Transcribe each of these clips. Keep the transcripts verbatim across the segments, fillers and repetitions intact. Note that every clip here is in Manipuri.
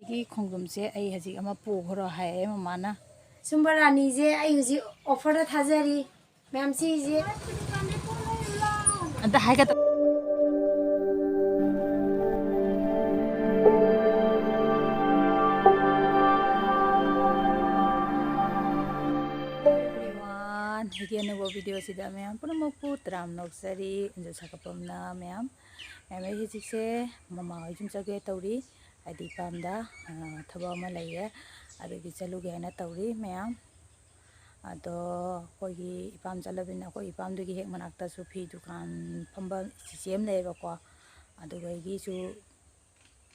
ꯒꯤ ꯈꯣꯡꯗ꯭ꯔꯨꯝꯁꯦ ꯑꯩ ꯍꯧꯖꯤꯛ ꯑꯃ ꯄꯨꯈ꯭ꯔꯣ ꯍꯥꯏꯌꯦ ꯃꯃꯥꯅ꯫ ꯁꯨꯝꯕ ꯔꯥꯅꯤꯁꯦ ꯑꯩ ꯍꯧꯖꯤꯛ offerꯗ ꯊꯥꯖꯔꯤ꯫ ꯃꯌꯥꯝ ꯁꯤꯁꯦ ꯑꯝꯇ ꯍꯥꯏꯒꯠ-, Everyone, ꯑꯩꯒꯤ ꯑꯅꯧꯕ video ꯁꯤꯗ ꯃꯌꯥꯝ ꯄꯨꯝꯅꯃꯛꯄꯨ ꯇꯔꯥꯝꯅ ꯑꯣꯛꯆꯔꯤ꯫ ꯑꯟꯖꯨ ꯁꯥꯀꯄꯝꯅ ꯃꯌꯥꯝ, ꯃꯌꯥꯝ ꯑꯩ ꯍꯧꯖꯤꯛꯁꯦ ꯃꯃꯥ ꯍꯣꯏ ꯌꯨꯝ ꯆꯠꯀꯦ ꯇꯧꯔꯤ꯫ ꯍꯥꯏꯗꯤ ꯏꯄꯥꯝꯗ, ꯑ, ꯊꯕꯛ ꯑꯃ ꯂꯩꯌꯦ, ꯑꯗꯨꯒꯤ ꯆꯠꯂꯨꯒꯦ ꯍꯥꯏꯅ ꯇꯧꯔꯤ ꯃꯌꯥꯝ꯫ ꯑꯗꯣ ꯑꯩꯈꯣꯏꯒꯤ ꯏꯄꯥꯝ ꯆꯠꯂꯕꯅꯤꯅ ꯑꯩꯈꯣꯏ ꯏꯄꯥꯝꯗꯨꯒꯤ ꯍꯦꯛ ꯃꯅꯥꯛꯇꯁꯨ ꯐꯤ ꯗꯨꯀꯥꯟ ꯐꯝꯕ ꯆꯤꯆꯦ ꯑꯃ ꯂꯩꯌꯦꯕꯀꯣ, ꯑꯗꯨꯗꯒꯤꯁꯨ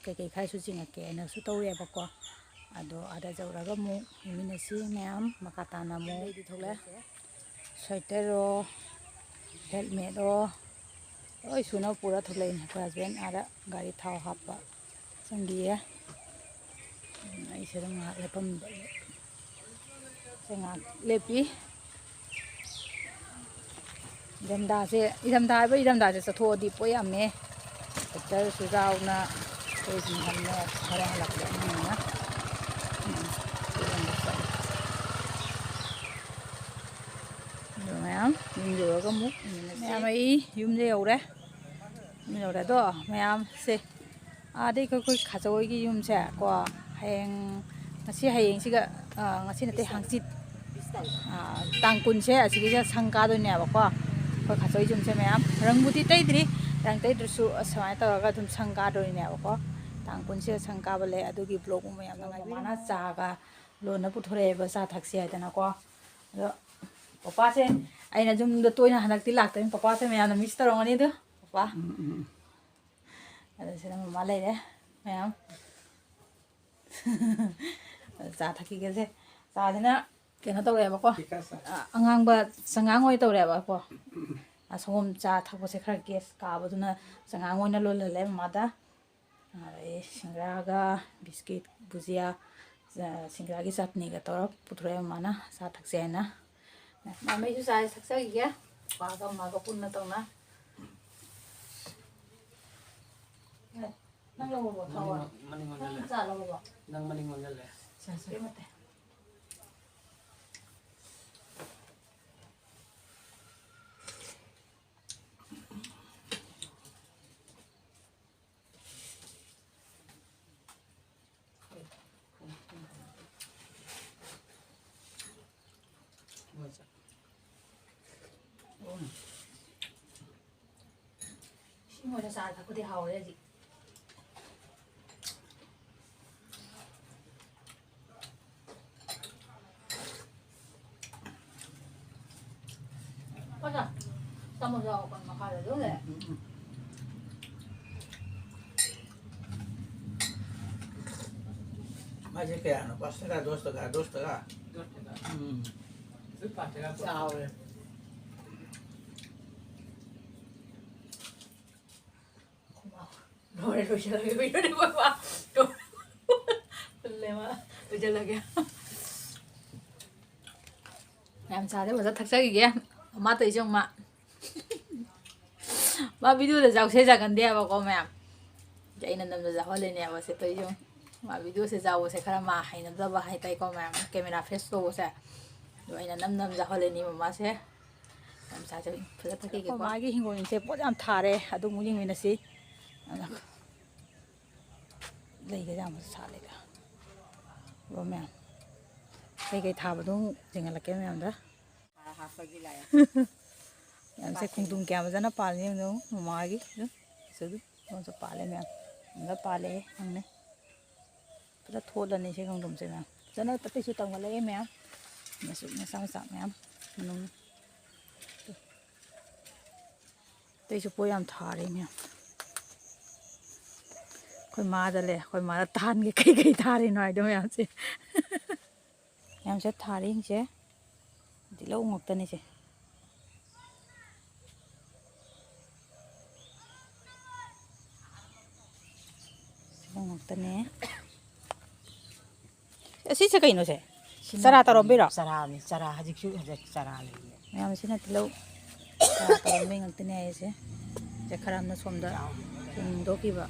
ꯀꯩꯀꯩ ꯈꯔꯁꯨ ꯆꯤꯡꯉꯛꯀꯦ ꯍꯥꯏꯅꯁꯨ ꯇꯧꯔꯦꯕꯀꯣ꯫ ꯑꯗꯣ ꯑꯥꯗ ꯌꯧꯔꯒ ꯑꯃꯨꯛ ꯌꯦꯡꯃꯤꯟꯅꯁꯤ ꯃꯌꯥꯝ ꯃꯈꯥ ꯇꯥꯅ ꯑꯃꯨꯛ꯫ ꯑꯗꯩꯗꯤ ꯊꯣꯛꯂꯛꯑꯦ꯫ Sweaterꯑꯣ, helmetꯑꯣ, ꯂꯣꯏ ꯁꯨꯅ ꯄꯨꯔ ꯊꯣꯛꯂꯛꯏꯅꯦ ꯑꯩꯈꯣꯏ husband ꯑꯥꯗ ꯒꯥꯔꯤ ꯊꯥꯎ ꯍꯥꯞꯄ ꯆꯪꯈꯤꯌꯦ꯫ ꯑꯩꯁꯤꯗ ꯉꯥꯏꯍꯥꯛ ꯂꯦꯞꯄꯝꯕ꯫ ꯁꯤ ꯉꯥꯏꯍꯥꯛ ꯂꯦꯞꯄꯤ꯫ ꯏꯊꯝꯊꯥꯁꯦ, ꯏꯊꯝꯊꯥ ꯍꯥꯏꯕ ꯏꯊꯝꯊꯥꯁꯦ ꯆꯠꯊꯣꯛꯑꯗꯤ ꯄꯣꯠ ꯌꯥꯝꯃꯦ꯫ Sweaterꯁꯨ ꯌꯥꯎꯅ ꯑꯩꯈꯣꯏ ꯁꯨꯝ ꯍꯟꯅ ꯍꯣꯔꯦꯟ ꯍꯜꯂꯛꯄꯗ ꯑꯃ ꯑꯃ꯫ ꯎꯝ, ꯌꯣꯟꯕ ꯆꯠꯂꯦ꯫ ꯑꯗꯣ ꯃꯌꯥꯝ ꯌꯨꯝ ꯌꯧꯔꯒ ꯑꯃꯨꯛ ꯌꯦꯡꯉꯁꯤ꯫ ꯃꯌꯥꯝ ꯑꯩ ꯌꯨꯝꯗ ꯌꯧꯔꯦ꯫ ꯌꯨꯝ ꯌꯧꯔꯦ꯫ ꯑꯗꯣ ꯃꯌꯥꯝꯁꯦ ꯑꯥꯗꯩ ꯑꯩꯈꯣꯏ, ꯑꯩꯈꯣꯏ ꯈꯥꯆꯧ ꯍꯣꯏꯒꯤ ꯌꯨꯝꯁꯦ ꯀꯣ, ꯍꯌꯦꯡ, ꯉꯁꯤ ꯍꯌꯦꯡꯁꯤꯒ, ꯑ, ꯉꯁꯤ ꯅꯠꯇꯦ, ꯍꯪꯆꯤꯠ, ꯑ, ꯇꯥꯡ ꯀꯨꯟꯁꯦ ꯑꯁꯤꯒꯤꯁꯦ ꯁꯪ ꯀꯥꯗꯣꯏꯅꯦꯕꯀꯣ꯫ ꯑꯩꯈꯣꯏ ꯈꯥꯆꯧ ꯍꯣꯏ ꯌꯨꯝꯁꯦ ꯃꯌꯥꯝ ꯔꯪꯕꯨꯗꯤ ꯇꯩꯗ꯭ꯔꯤ, ꯔꯪ ꯇꯩꯗ꯭ꯔꯁꯨ ꯑꯁꯨꯃꯥꯏꯅ ꯇꯧꯔꯒ ꯑꯗꯨꯝ ꯁꯪ ꯀꯥꯗꯣꯏꯅꯦꯕꯀꯣ꯫ ꯇꯥꯡ ꯀꯨꯟꯁꯤꯗ ꯁꯪ ꯀꯥꯕ ꯂꯩ, ꯑꯗꯨꯒꯤ vlog ꯑꯃ ꯌꯥꯝ ꯅꯨꯡꯉꯥꯏꯕ꯫ ꯃꯥꯅ ꯆꯥꯒ ꯂꯣꯟꯅ ꯄꯨꯊꯣꯔꯛꯑꯦꯕ, ꯆꯥ ꯊꯛꯁꯦ ꯍꯥꯏꯗꯅꯀꯣ꯫ ꯑꯗꯣ ꯄꯄꯥꯁꯦ ꯑꯩꯅ ꯌꯨꯝꯗ ꯇꯣꯏꯅ ꯍꯟꯗꯛꯇꯤ ꯂꯥꯛꯇꯕꯅꯤꯅ ꯄꯄꯥꯁꯦ ꯃꯌꯥꯝꯅ miss ꯇꯧꯔꯝꯒꯅꯤ꯫ ꯑꯗꯣ ꯄꯄꯥ, ꯎꯝ, ꯎꯝ꯫ ꯑꯗꯣ ꯁꯤꯗ ꯃꯃꯥ ꯂꯩꯔꯦ ꯃꯌꯥꯝ꯫ ꯆꯥ ꯊꯛꯈꯤꯒꯦꯁꯦ꯫ ꯆꯥꯁꯤꯅ ꯀꯩꯅꯣ ꯇꯧꯔꯦꯕꯀꯣ꯫ ꯐꯤꯀꯥ ꯆꯥ꯫ ꯑ, ꯑꯉꯥꯡꯕ ꯆꯉꯥꯡ ꯑꯣꯏꯅ ꯇꯧꯔꯦꯕꯀꯣ꯫ ꯑ, ꯁꯪꯒꯣꯝ ꯆꯥ ꯊꯛꯄꯁꯦ ꯈꯔ gas ꯀꯥꯕꯗꯨꯅ ꯆꯉꯥꯡ ꯑꯣꯏꯅ ꯂꯣꯜꯍꯜꯂꯦ ꯃꯃꯥꯗ꯫ ꯑꯗꯩ ꯁꯤꯡꯒ꯭ꯔꯥꯒ biscuit, ꯕꯨꯖꯤꯌꯥ, ꯑ, ꯁꯤꯡꯒ꯭ꯔꯥꯒꯤ ꯆꯠꯅꯤꯒ ꯇꯧꯔ ꯄꯨꯊꯣꯔꯛꯑꯦ ꯃꯃꯥꯅ ꯆꯥ ꯊꯛꯁꯦ ꯍꯥꯏꯅ꯫ ꯃꯃꯩꯁꯨ ꯆꯥꯁꯦ ꯊꯛꯆꯈꯤꯒꯦ꯫ ꯄꯥꯒ ꯃꯥꯒ ꯄꯨꯟꯅ ꯇꯧꯅ꯫ ꯅꯪ ꯂꯧꯔꯕꯣ? ꯊꯥꯎ? ꯃꯅꯤꯡ, ꯃꯅꯤꯡ ꯅꯪ ꯑꯣꯟꯁꯤꯜꯂꯦ꯫ ꯆꯥ ꯂꯧꯔꯕꯣ? ꯅꯪ ꯃꯅꯤꯡ ꯑꯣꯟꯁꯤꯜꯂꯦ꯫ ꯁꯦ, ꯁꯦ꯫ ꯀꯩꯝ ꯅꯠꯇꯦ꯫ ꯏꯁꯤꯡ ꯑꯣꯏꯅ ꯆꯥ ꯊꯛꯄꯗꯤ ꯍꯥꯎꯔꯦ ꯍꯧꯖꯤꯛ꯫ ꯄꯥꯁ ꯆꯥꯃꯁ ꯌꯥꯎꯕ ꯃꯈꯥꯗ ꯑꯗꯨꯝ ꯂꯩ꯫ ꯎꯝ, ꯎꯝ꯫ ꯃꯥꯏꯁꯦ ꯀꯌꯥꯅꯣ? ꯄꯥꯁ ꯇꯔꯥ, ꯗꯣꯁ ꯇꯔꯥ, ꯗꯣꯁ ꯇꯔꯥ? ꯎꯝ꯫ ꯆꯥꯎꯔꯦ꯫ ꯂꯣꯏꯔꯦ, ꯂꯣꯏꯁꯤꯜꯂꯒꯦ, ꯂꯣꯏꯁꯤꯜꯂꯒꯦ꯫ ꯐꯨꯜꯂꯦ ꯃꯥ꯫ ꯂꯣꯏꯁꯤꯜꯂꯒꯦ꯫ ꯌꯥꯝ ꯆꯥꯗꯦ, ꯐꯖꯅ ꯊꯛꯆꯈꯤꯒꯦ꯫ ꯃꯃꯥ ꯇꯧꯔꯤꯁꯦ ꯌꯦꯡꯉꯨ ꯃꯥ꯫ ꯃꯥ ꯚꯤꯗꯤꯑꯣꯗ ꯌꯥꯎꯁꯦ ꯌꯥꯒꯟꯗꯦ ꯍꯥꯏꯕꯀꯣ ꯃꯌꯥꯝ꯫ ꯑꯩꯅ ꯅꯝꯗꯅ ꯌꯥꯎꯍꯜꯂꯤꯅꯦꯕ ꯁꯦ ꯇꯧꯔꯤꯁꯦ ꯌꯦꯡꯉꯨ꯫ ꯃꯥ ꯚꯤꯗꯤꯑꯣꯁꯦ ꯌꯥꯎꯕꯁꯦ ꯈꯔ ꯃꯥ ꯍꯩꯅꯗꯕ ꯍꯥꯏꯇꯥꯔꯦꯀꯣ ꯃꯌꯥꯝ꯫ ꯀꯦꯃꯦꯔꯥ ꯐꯦꯁ ꯇꯧꯕꯁꯦ꯫ ꯑꯗꯣ ꯑꯩꯅ ꯅꯝ ꯅꯝ ꯌꯥꯎꯍꯜꯂꯤꯅꯦ ꯃꯃꯥꯁꯦ꯫ ꯌꯥꯝ ꯆꯥꯖꯕ ꯐꯖ ꯊꯛꯈꯤꯒꯦꯀꯣ꯫ ꯑꯩꯈꯣꯏ ꯃꯥꯒꯤ ꯍꯤꯡꯒꯣꯜꯁꯦ ꯄꯣꯠ ꯌꯥꯝ ꯊꯥꯔꯦ꯫ ꯑꯗꯨ ꯑꯃꯨꯛ ꯌꯦꯡꯃꯤꯟꯅꯁꯤ꯫ ꯂꯩꯒ ꯌꯥꯝ ꯁꯥꯠꯂꯦꯗ꯫ ꯔꯣ ꯃꯌꯥꯝ꯫ ꯀꯩꯀꯩ ꯊꯥꯕꯗꯣ ꯑꯃꯨꯛ ꯌꯦꯡꯍꯜꯂꯛꯀꯦ ꯃꯌꯥꯝꯗ꯫ ꯍꯥꯔ ꯍꯥꯞꯄꯒꯤ ꯂꯥꯏ꯫ ꯃꯌꯥꯝꯁꯦ ꯈꯣꯡꯗ꯭ꯔꯨꯝ ꯀꯌꯥ ꯐꯖꯅ ꯄꯥꯜꯂꯤ ꯌꯦꯡꯉꯨ, ꯃꯃꯥꯒꯤ꯫ ꯑꯗꯨ, ꯑꯗꯨꯁꯨ ꯑꯗꯨꯝ ꯄꯥꯜꯂꯦ ꯃꯌꯥꯝ꯫ ꯐꯖꯅ ꯄꯥꯜꯂꯦ, ꯍꯪꯅꯦ꯫ ꯐꯖꯅ ꯊꯣꯠꯂꯅꯤ ꯁꯤ ꯈꯣꯡꯗ꯭ꯔꯨꯝꯁꯦ ꯃꯌꯥꯝ꯫ ꯐꯖꯅ ꯑꯇꯩꯁꯨ ꯇꯧꯍꯜꯂꯛꯑꯦ ꯃꯌꯥꯝ꯫ ꯃꯆꯨ ꯃꯆꯥ ꯃꯆꯥ ꯃꯌꯥꯝ꯫ ꯃꯅꯨꯡ ꯑꯇꯩꯁꯨ ꯄꯣꯠ ꯌꯥꯝ ꯊꯥꯔꯤ ꯃꯌꯥꯝ꯫ ꯑꯩꯈꯣꯏ ꯃꯥꯗ ꯂꯩ, ꯑꯩꯈꯣꯏ ꯃꯥꯗ ꯇꯥꯍꯟꯒꯦ ꯀꯩ ꯀꯩ ꯊꯥꯔꯤꯅꯣ ꯍꯥꯏꯗꯣ ꯃꯌꯥꯝꯁꯦ꯫ ꯃꯌꯥꯝꯁꯦ ꯊꯥꯔꯤꯁꯤꯡꯁꯦ ꯇꯤꯜꯍꯧ ꯉꯥꯛꯇꯅꯤꯁꯦ꯫ ꯇꯤꯜꯍꯧ ꯉꯥꯛꯇꯅꯦ꯫ ꯑꯁꯤꯁꯦ ꯀꯩꯅꯣꯁꯦ? ꯁꯤꯅ ꯆꯔꯥ ꯇꯧꯔꯝꯕꯩꯔꯣ? ꯆꯔꯥꯅꯤ, ꯆꯔꯥ ꯍꯧꯖꯤꯛꯁꯨ ꯍꯧꯖꯤꯛ ꯆꯔꯥ ꯂꯩꯔꯤ꯫ ꯃꯌꯥꯝꯁꯤꯅ ꯇꯤꯜꯍꯧ ꯆꯔꯥ ꯇꯧꯔꯝꯕꯩ ꯉꯥꯛꯇꯅꯦ ꯍꯥꯏꯁꯦ꯫ ꯁꯦ ꯈꯔ ꯑꯃꯅ ꯁꯣꯝꯗ ꯍꯨꯟꯗꯣꯛꯈꯤꯕ꯫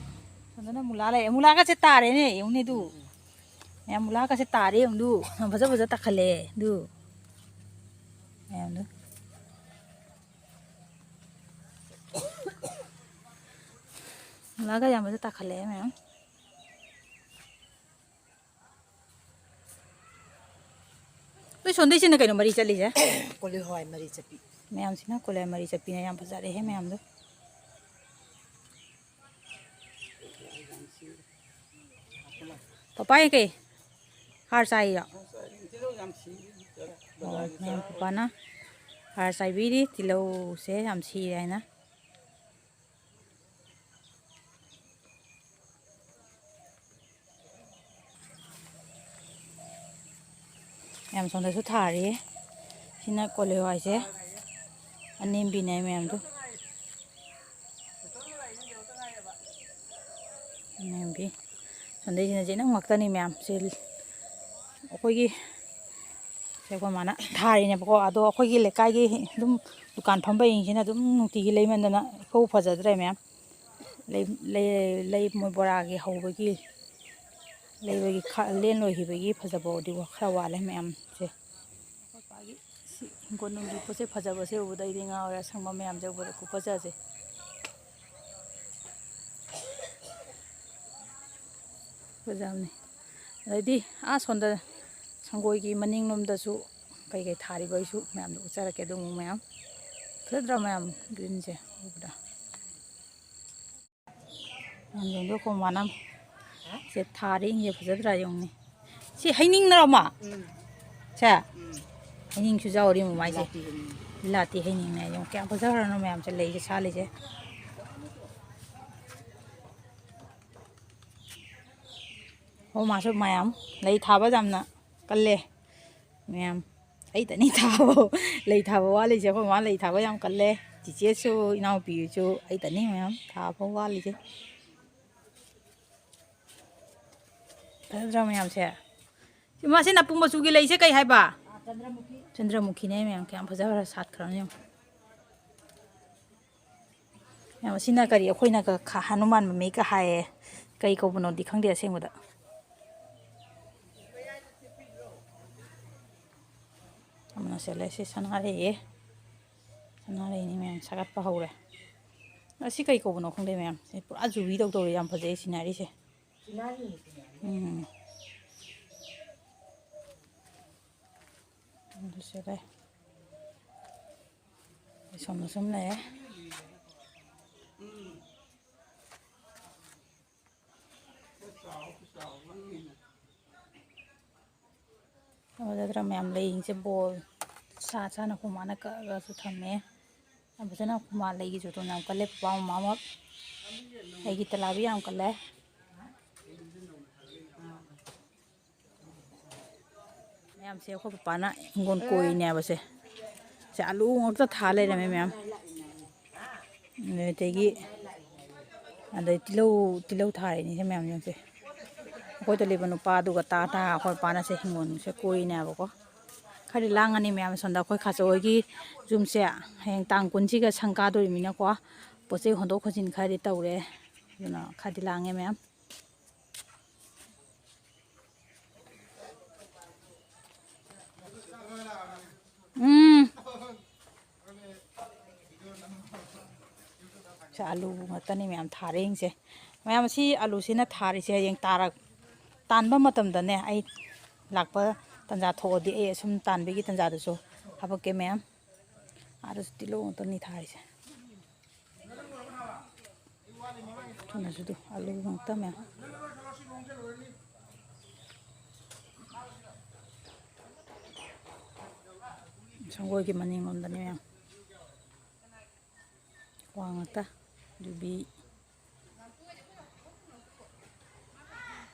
ꯁꯣꯝꯗꯅ ꯃꯨꯂꯥ ꯂꯩꯔꯦ꯫ ꯃꯨꯂꯥꯒꯁꯦ ꯇꯥꯔꯦꯅꯦ, ꯌꯦꯡꯉꯨꯅꯦ ꯑꯗꯨ꯫ ꯃꯌꯥꯝ ꯃꯨꯂꯥꯒꯁꯦ ꯇꯥꯔꯦ ꯌꯦꯡꯉꯨ ꯑꯗꯨ꯫ ꯌꯥꯝ ꯐꯖ ꯐꯖ ꯇꯥꯈꯠꯂꯛꯑꯦ ꯑꯗꯨ꯫ ꯃꯌꯥꯝꯗꯨ꯫ ꯃꯨꯂꯥꯒ ꯌꯥꯝ ꯐꯖ ꯇꯥꯈꯠꯂꯛꯑꯦ ꯃꯌꯥꯝ꯫ ꯅꯣꯏ ꯁꯣꯝꯗꯩꯁꯤꯅ ꯀꯩꯅꯣ ꯃꯔꯤ ꯆꯠꯂꯤꯁꯦ? ꯀꯣꯂꯤ ꯍꯋꯥꯏ ꯃꯔꯤ ꯆꯠꯄꯤ꯫ ꯃꯌꯥꯝꯁꯤꯅ ꯀꯣꯂꯤ ꯍꯋꯥꯏ ꯃꯔꯤ ꯆꯠꯄꯤꯅ ꯌꯥꯝ ꯐꯖꯔꯦꯍꯦ ꯃꯌꯥꯝꯗꯣ꯫ ꯄꯄꯥ ꯀꯩ ꯍꯥꯔ ꯆꯥꯏꯔꯣ? ꯑꯣ, ꯃꯌꯥꯝ ꯄꯄꯥꯅ ꯍꯥꯔ ꯆꯥꯏꯕꯤꯔꯤ, ꯇꯤꯜꯍꯧꯁꯦ ꯌꯥꯝ ꯁꯤꯔꯦ ꯍꯥꯏꯅ꯫ ꯃꯌꯥꯝ ꯁꯣꯝꯗꯁꯨ ꯊꯥꯔꯤ꯫ ꯁꯤꯅ ꯀꯣꯂꯤ ꯍꯋꯥꯏꯁꯦ꯫ ꯑꯅꯦꯝꯕꯤꯅꯦ ꯃꯌꯥꯝꯗꯣ꯫ ꯑꯅꯦꯝꯕꯤ꯫ ꯁꯣꯝꯗꯩꯁꯤꯅ ꯖꯤꯅꯝ ꯉꯥꯛꯇꯅꯤ ꯃꯌꯥꯝ꯫ ꯁꯤ ꯑꯩꯈꯣꯏꯒꯤ ꯁꯦ ꯑꯩꯈꯣꯏ ꯃꯥꯅ ꯊꯥꯔꯤꯅꯦꯕꯀꯣ꯫ ꯑꯗꯣ ꯑꯩꯈꯣꯏꯒꯤ ꯂꯩꯀꯥꯏꯒꯤ ꯑꯗꯨꯝ ꯗꯨꯀꯥꯟ ꯐꯝꯕꯁꯤꯡꯁꯤꯅ ꯑꯗꯨꯝ ꯅꯨꯡꯇꯤꯒꯤ ꯂꯩꯃꯟꯗꯅ ꯏꯐꯧ ꯐꯖꯗ꯭ꯔꯦ ꯃꯌꯥꯝ꯫ ꯂꯩ, ꯂꯩ, ꯂꯩ ꯃꯣꯏ ꯕꯣꯔꯥꯒꯤ ꯍꯧꯕꯒꯤ ꯂꯩꯕꯒꯤ ꯈ-, ꯂꯦꯟ ꯂꯣꯏꯈꯤꯕꯒꯤ ꯐꯖꯕꯗꯤ ꯈꯔ ꯋꯥꯠꯂꯦ ꯃꯌꯥꯝꯁꯦ꯫ ꯑꯩꯈꯣꯏ ꯄꯥꯒꯤ ꯁꯤ ꯍꯤꯡꯒꯣꯜ ꯅꯨꯡꯒꯤ ꯄꯣꯠ ꯆꯩ ꯐꯖꯕꯁꯦ ꯎꯕꯗ ꯑꯩꯗꯤ ꯉꯥꯎꯔꯦ꯫ ꯑꯁꯪꯕ ꯃꯌꯥꯝꯁꯦ ꯎꯕꯗ ꯈꯨꯐꯖꯁꯦ꯫ ꯐꯖꯕꯅꯤ꯫ ꯑꯗꯩꯗꯤ ꯑꯥ ꯁꯣꯝꯗ ꯁꯪꯒꯣꯏꯒꯤ ꯃꯅꯤꯡꯂꯣꯝꯗꯁꯨ ꯀꯩꯀꯩ ꯊꯥꯔꯤꯕ ꯑꯩꯁꯨ ꯃꯌꯥꯝꯗꯣ ꯎꯠꯆꯔꯛꯀꯦ꯫ ꯑꯗꯨꯒꯨꯝꯕ ꯃꯌꯥꯝ ꯐꯖꯗ꯭ꯔꯥ ꯃꯌꯥꯝ ꯒ꯭ꯔꯤꯟꯁꯦ ꯎꯕꯗ꯫ ꯌꯥꯝ ꯌꯦꯡꯗꯣꯛ ꯈꯣꯡ ꯃꯥꯅ ꯁꯦ ꯊꯥꯔꯦ ꯌꯦꯡꯁꯦ ꯐꯖꯗ꯭ꯔꯥ ꯌꯦꯡꯉꯨꯅꯦ꯫ ꯁꯤ ꯍꯩꯅꯤꯡꯅꯔꯣ ꯑꯃ? ꯎꯝ꯫ ꯁꯦ? ꯎꯝ꯫ ꯍꯩꯅꯤꯡꯁꯨ ꯌꯥꯎꯔꯤ ꯃꯃꯥꯏꯁꯦ꯫ ꯕꯤꯂꯥꯇꯤ ꯍꯩꯅꯤꯡ꯫ ꯕꯤꯂꯥꯇꯤ ꯍꯩꯅꯤꯡꯅꯦ꯫ ꯌꯦꯡꯉꯨ ꯀꯌꯥꯝ ꯐꯖꯈ꯭ꯔꯅꯣ ꯃꯌꯥꯝꯁꯦ ꯂꯩꯁꯦ ꯁꯥꯠꯂꯤꯁꯦ꯫ ꯑꯣ ꯃꯥꯁꯨ ꯃꯌꯥꯝ ꯂꯩ ꯊꯥꯕ ꯌꯥꯝꯅ ꯀꯜꯂꯦ꯫ ꯃꯌꯥꯝ ꯑꯩꯇꯅꯤ ꯊꯥꯕ꯫ ꯂꯩ ꯊꯥꯕ ꯋꯥꯠꯂꯤꯁꯦ꯫ ꯑꯩꯈꯣꯏ ꯃꯥ ꯂꯩ ꯊꯥꯕ ꯌꯥꯝ ꯀꯜꯂꯦ꯫ ꯆꯤꯆꯦꯁꯨ ꯏꯅꯥꯎꯄꯤꯁꯨ ꯑꯩꯇꯅꯤ ꯃꯌꯥꯝ ꯊꯥꯕ ꯋꯥꯠꯂꯤꯁꯦ꯫ ꯐꯖꯗ꯭ꯔꯥ ꯃꯌꯥꯝꯁꯦ? ꯁꯤ ꯃꯥꯁꯦ ꯅꯥꯄꯨ ꯃꯆꯨꯒꯤ ꯂꯩꯁꯦ ꯀꯩ ꯍꯥꯏꯕ? ꯆꯟꯗ꯭ꯔꯃꯨꯈꯤꯅꯦ ꯃꯌꯥꯝ꯫ ꯀꯌꯥꯝ ꯐꯖꯈ꯭ꯔ ꯁꯥꯠꯈ꯭ꯔꯕꯅꯣ ꯌꯦꯡꯉꯣ꯫ ꯃꯌꯥꯝ, ꯑꯁꯤꯅ ꯀꯔꯤ, ꯑꯩꯈꯣꯏꯅ ꯀ-, ꯈ-, ꯍꯅꯨꯃꯥꯟ ꯃꯃꯤꯒ ꯍꯥꯏꯌꯦ꯫ ꯀꯩ ꯀꯧꯕꯅꯣꯗꯤ ꯈꯪꯗꯦ ꯑꯁꯦꯡꯕꯗ꯫ ꯑꯃꯅ ꯁꯦꯠꯂꯦ, ꯁꯤ ꯁꯅꯥꯔꯩꯌꯦ꯫ ꯁꯅꯥꯔꯩꯅꯤ ꯃꯌꯥꯝ, ꯁꯥꯒꯠꯄ ꯍꯧꯔꯦ꯫ ꯑꯁꯤ ꯀꯩ ꯀꯧꯕꯅꯣ ꯈꯪꯗꯦ ꯃꯌꯥꯝ꯫ ꯁꯤ ꯄꯨꯔꯥ ꯖꯨꯕꯤ ꯇꯧ ꯇꯧꯔꯦ, ꯌꯥꯝ ꯐꯖꯩ ꯁꯤꯅꯔꯤꯁꯦ꯫ ꯎꯝ꯫ ꯑꯗꯨ ꯁꯦꯠꯂꯦ꯫ ꯁꯣꯝꯗ ꯁꯨꯝ ꯂꯩꯔꯦ꯫ ꯑꯗꯨꯗ ꯃꯌꯥꯝ ꯂꯩꯁꯦ, ꯕꯣꯜ ꯁꯥ ꯁꯥꯅ ꯑꯩꯈꯣꯏ ꯃꯥꯅ ꯀꯛꯑꯒꯁꯨ ꯊꯝꯃꯦ꯫ ꯌꯥꯝ ꯐꯖꯅ ꯑꯩꯈꯣꯏ ꯃꯥ ꯂꯩꯒꯤ ꯖꯣꯇꯣꯟ ꯌꯥꯝ ꯀꯜꯂꯦ, ꯄꯄꯥ ꯃꯃꯥꯃꯛ꯫ ꯑꯩꯒꯤ ꯇꯂꯥꯕꯤ ꯌꯥꯝ ꯀꯜꯂꯦ꯫ ꯃꯌꯥꯝꯁꯦ ꯑꯩꯈꯣꯏ ꯄꯄꯥꯅ ꯍꯤꯡꯒꯣꯜ ꯀꯣꯏꯔꯤꯅꯦꯕꯁꯦ꯫ ꯁꯦ ꯑꯂꯨ ꯉꯥꯛꯇ ꯊꯥ ꯂꯩꯔꯝꯃꯦ ꯃꯌꯥꯝ꯫ ꯑꯗꯨꯗꯒꯤ ꯑꯗꯩ ꯇꯤꯜꯍꯧ, ꯇꯤꯜꯍꯧ ꯊꯥꯔꯤꯅꯤ ꯁꯦ ꯃꯌꯥꯝ ꯌꯦꯡꯁꯦ꯫ ꯑꯩꯈꯣꯏꯗ ꯂꯩꯕ ꯅꯨꯄꯥꯗꯨꯒ ꯇꯥ ꯇꯥ ꯑꯩꯈꯣꯏ ꯄꯥꯅ ꯁꯦ ꯍꯤꯡꯒꯣꯜꯁꯦ ꯀꯣꯏꯅꯦꯕꯀꯣ꯫ ꯈꯔꯗꯤ ꯂꯥꯡꯉꯅꯤ ꯃꯌꯥꯝ꯫ ꯁꯣꯝꯗ ꯑꯩꯈꯣꯏ ꯈꯥꯆꯧ ꯍꯣꯏꯒꯤ ꯌꯨꯝꯁꯦ ꯍꯌꯦꯡ ꯇꯥꯡ ꯀꯨꯟꯁꯤꯒ ꯁꯪ ꯀꯥꯗꯣꯔꯤꯃꯤꯅꯀꯣ, ꯄꯣꯠ ꯆꯩ ꯍꯣꯟꯗꯣꯛ ꯍꯣꯟꯖꯤꯟ ꯈꯔꯗꯤ ꯇꯧꯔꯦ꯫ ꯑꯗꯨꯅ ꯈꯔꯗꯤ ꯂꯥꯡꯉꯦ ꯃꯌꯥꯝ꯫ ꯎꯝ꯫ ꯁꯤ ꯑꯂꯨ ꯉꯥꯛꯇꯅꯤ ꯃꯌꯥꯝ ꯊꯥꯔꯦ ꯌꯦꯡꯁꯦ꯫ ꯃꯌꯥꯝ, ꯁꯤ ꯑꯂꯨꯁꯤꯅ ꯊꯥꯔꯤꯁꯦ ꯍꯌꯦꯡ ꯇꯥꯔꯛ-, ꯇꯥꯟꯕ ꯃꯇꯝꯗꯅꯦ, ꯑꯩ ꯂꯥꯛꯄ ꯇꯟꯖꯥ ꯊꯣꯛꯑꯗꯤ ꯑꯩ ꯑꯁꯨꯝ ꯇꯥꯟꯕꯒꯤ ꯇꯟꯖꯥꯗꯨꯁꯨ ꯍꯥꯄꯛꯀꯦ ꯃꯌꯥꯝ꯫ ꯑꯥꯗꯁꯨ ꯇꯤꯜꯍꯧ ꯉꯥꯛꯇꯅꯤ ꯊꯥꯔꯤꯁꯦ꯫ ꯊꯨꯅꯁꯨ ꯑꯗꯨ ꯑꯂꯨ ꯉꯥꯛꯇ ꯃꯌꯥꯝ꯫ ꯁꯪꯒꯣꯏꯒꯤ ꯃꯅꯤꯡꯂꯣꯝꯗꯅꯦ ꯃꯌꯥꯝ꯫ ꯋꯥ ꯉꯥꯛꯇ꯫ ꯌꯨꯕꯤ꯫